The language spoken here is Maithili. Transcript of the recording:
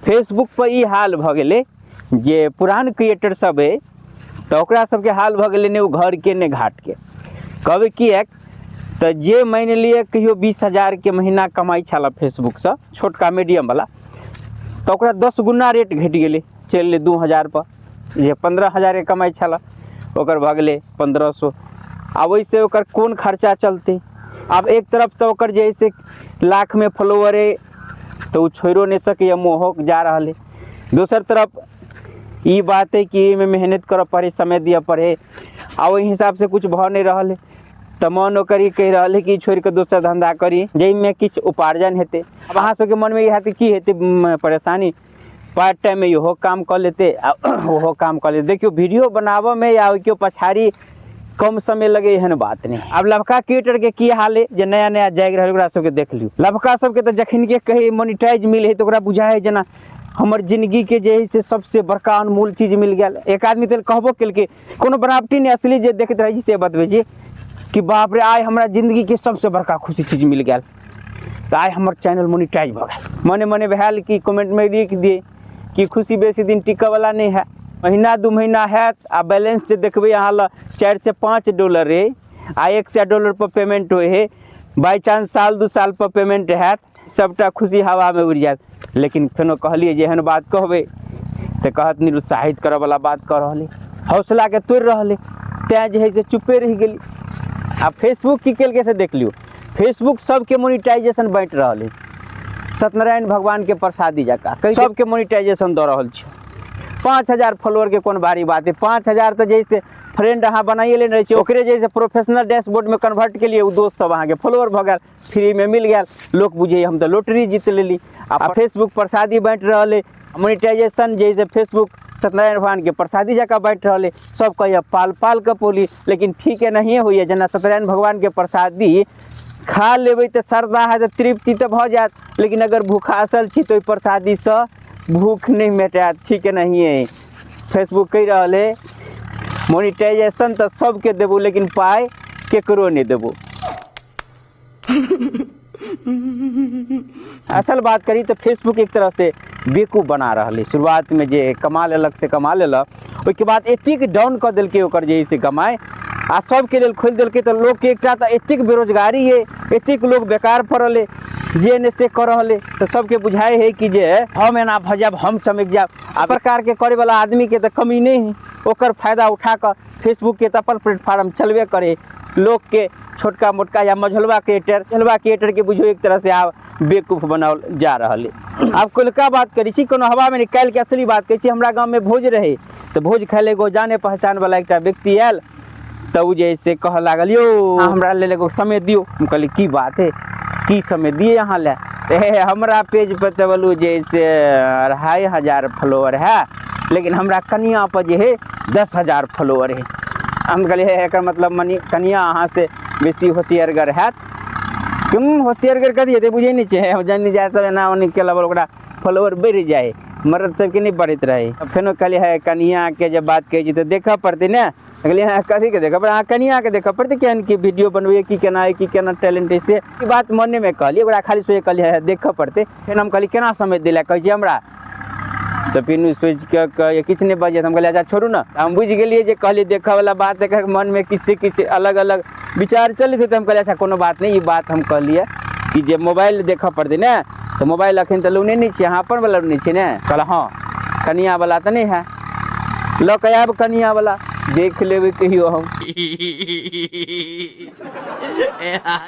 फेसबुक पर ई हाल भऽ गेलै जे पुरान क्रिएटर सब है तऽ ओकरा सबके हाल भऽ गेलै, ने ओ घरके ने घाटके। कहबै किएक तऽ जे मानि लिअ कहियो 20,000 के महीना कमाइ छल फेसबुकसँ छोटका मीडियमवला, तऽ ओकरा 10 गुना रेट घटि गेलै, चलि एलै 2,000 पर। जे 15,000 के कमाइ छल ओकर भऽ गेलै 1,500। आ ओहिसँ ओकर कोन खर्चा चलतै? आब एक तरफ तऽ ओकर जे है से लाखमे फॉलोअर अइ तऽ ओ छोड़िओ नहि सकैए, मोहो जा रहल है। दोसर तरफ ई बात है कि एहिमे मेहनत करऽ पड़े, समय दिअ पड़े, आ ओहि हिसाबसँ किछु भऽ नहि रहल है। तऽ मन ओकर ई कहि रहल है कि छोड़ि कऽ दोसर धन्धा करी जाहिमे किछु उपार्जन हेतै। आब अहाँ सबके मनमे ई हैत की हेतै परेशानी, पार्ट टाइममे इहो काम कऽ लेतै आ ओहो काम कऽ लेतै। देखियौ वीडियो बनाबऽमे या ओहिके पछाड़ी कम समय लगे एहन बात नहि। आब लबका क्रिएटरके की हाल है जे नया नया जागि रहल ओकरा सबके देख लियौ। लबका सबके तऽ जखन के कही मोनिटाइज मिल है तऽ ओकरा बुझाइ है जेना हमर जिंदगीके जे है से सबसे बड़का अनमोल चीज मिल गेल। एक आदमी तऽ कहबो केलकै, कोनो बनावटी नहि, असली जे देखैत रहै छी से बतबै छी कि बाप रे आइ हमरा जिंदगीके सबसे बड़का खुशी चीज मिल गेल, तऽ आइ हमर चैनल मोनिटाइज भऽ गेल। मने मने भेल कि कमेंटमे लिख दिए कि खुशी बेसी दिन टिकऽवला नहि है, महीना 2 महीना हैत आ बैलेंस जे देखबै अहाँ लग 4 से 5 डॉलर है आ $100 पर पेमेंट होइ है, बाई चांस साल 2 साल पर पेमेंट हैत, सबटा खुशी हवामे उड़ि जायत। लेकिन फेनो कहलियै जे एहन बात कहबै तऽ कहत निरुत्साहित करऽवला बात कऽ रहल है, हौसलाके तोड़ि रहल है, तैँ जे है से चुप्पे रहि गेली। आ फेसबुक की केलकै से देख लियौ, फेसबुक सबके मोनिटाइजेशन बाँटि रहल है, सत्यनारायण भगवानके प्रसादी जकाँ सबके मोनिटाइजेशन दऽ रहल छै। 5,000 फॉलोअरके कोन भारी बात है, 5,000 तऽ जैसे फ्रेंड अहाँ बनाइए लेने रहै छियै ओकरे जैसे प्रोफेशनल डैशबोर्डमे कन्वर्ट केलियै, ओ दोस्त सब अहाँके फॉलोअर भऽ गेल, फ्रीमे मिल गेल, लोक बुझैए हम तऽ लोटरी जीत लेली। आ फेसबुक प्रसादी बाँटि रहल है, मोनिटाइजेशन जे है फेसबुक सत्यनारायण भगवानके प्रसादी जकाँ बाँटि रहल है, सब कहैए पाल पाल के पोली, लेकिन ठीक नहिए होइए। जेना सत्यनारायण भगवानके प्रसादी खा लेबै तऽ श्रद्धा है तऽ तृप्ति तऽ भऽ जायत, लेकिन अगर भूखासल छी तऽ ओहि प्रसादीसँ भूख नहि मेटायत, ठीक नहिए। फेसबुक कहि रहल है मोनिटाइजेशन तऽ सबके देबू लेकिन पाइ केकरो नहि देबू। असल बात करी तऽ फेसबुक एक तरह से बेवकूफ बना रहल है। शुरुआतमे जे कमा लेलक से कमा लेलक, ओहिके बाद एतेक डाउन कऽ देलकै ओकर जे है से कमाइ आ सबके लेल खोलि देलकै, तऽ लोकके एकटा तऽ एतेक बेरोजगारी है, एतेक लोक बेकार पड़ल है, जे ने से कऽ रहल है, तऽ सबके बुझाइ है कि जे हम एना भऽ जायब, हम चमकि जायब। आ प्रकारके करैवला आदमीके तऽ कमी नहि है, ओकर फायदा उठा कऽ फेसबुकके तऽ अपन प्लेटफार्म चलबे करे, लोकके छोटका मोटका या मझोलवा क्रिएटर, मझोलवा क्रिएटरके बुझियौ एक तरह से आब बेवकूफ बनाओल जा रहल है। आब कोलका बात करै छी, कोनो हवामे नहि, काल्हिके असली बात कहै छी। हमरा गाममे भोज रहै तऽ भोज खाइ लए एगो जाने पहचानवला एकटा व्यक्ति आयल, तऽ ओ जे है से कहऽ लागल यौ हमरा लेल एगो समय दियौ। हम कहलियै की बात है, की समय दियै अहाँ लए? हे हमरा पेज पर तऽ बोलू जे है से 2,500 फॉलोअर है, लेकिन हमरा कनिया पर जे है 10,000 फॉलोअर है। हम कहलियै हे एकर मतलब मनी कनिया अहाँ से बेसी होशियारगर हैत। क्यों होशियारगर कथी हेतै बुझै नहि छियै, हम जानि जाय तब एना ओनी केलक ओकरा फॉलोअर बढ़ि जाइ, मर्द सबके नहि बढ़ैत रहै। फेनो कहलियै हे कनियाके जब बात कहै छी तऽ देखऽ पड़तै ने। कहलियै हँ कथीके देखऽ पड़तै? अहाँ कनियाके देखऽ पड़तै, केहन की वीडियो बनबैए, की केना है, की केना टैलेंट है, से ई बात मनेमे कहलियै, ओकरा खाली सोचि कहलियै हे देखऽ पड़तै। फेर हम कहलियै केना समय दै लए कहै छी हमरा? तऽ फेर सोचि कऽ कहैए किछु नहि बजै। हम कहलियै अच्छा छोड़ू ने। हम बुझि गेलियै जे कहलियै देखऽवला बात, एकर मनमे किछु से किछु अलग अलग विचार चलैत हेतै। हम कहलियै अच्छा कोनो बात नहि, ई बात हम कहलियै कि जे मोबाइल देखऽ पड़तै ने, तऽ मोबाइल अखन तऽ लौने नहि छियै, अहाँ अपनवला लौने छियै ने? कहलक हँ, कनियावला तऽ नहि है, लऽ कऽ आयब कनियावला, देख लेबै कहियो हम।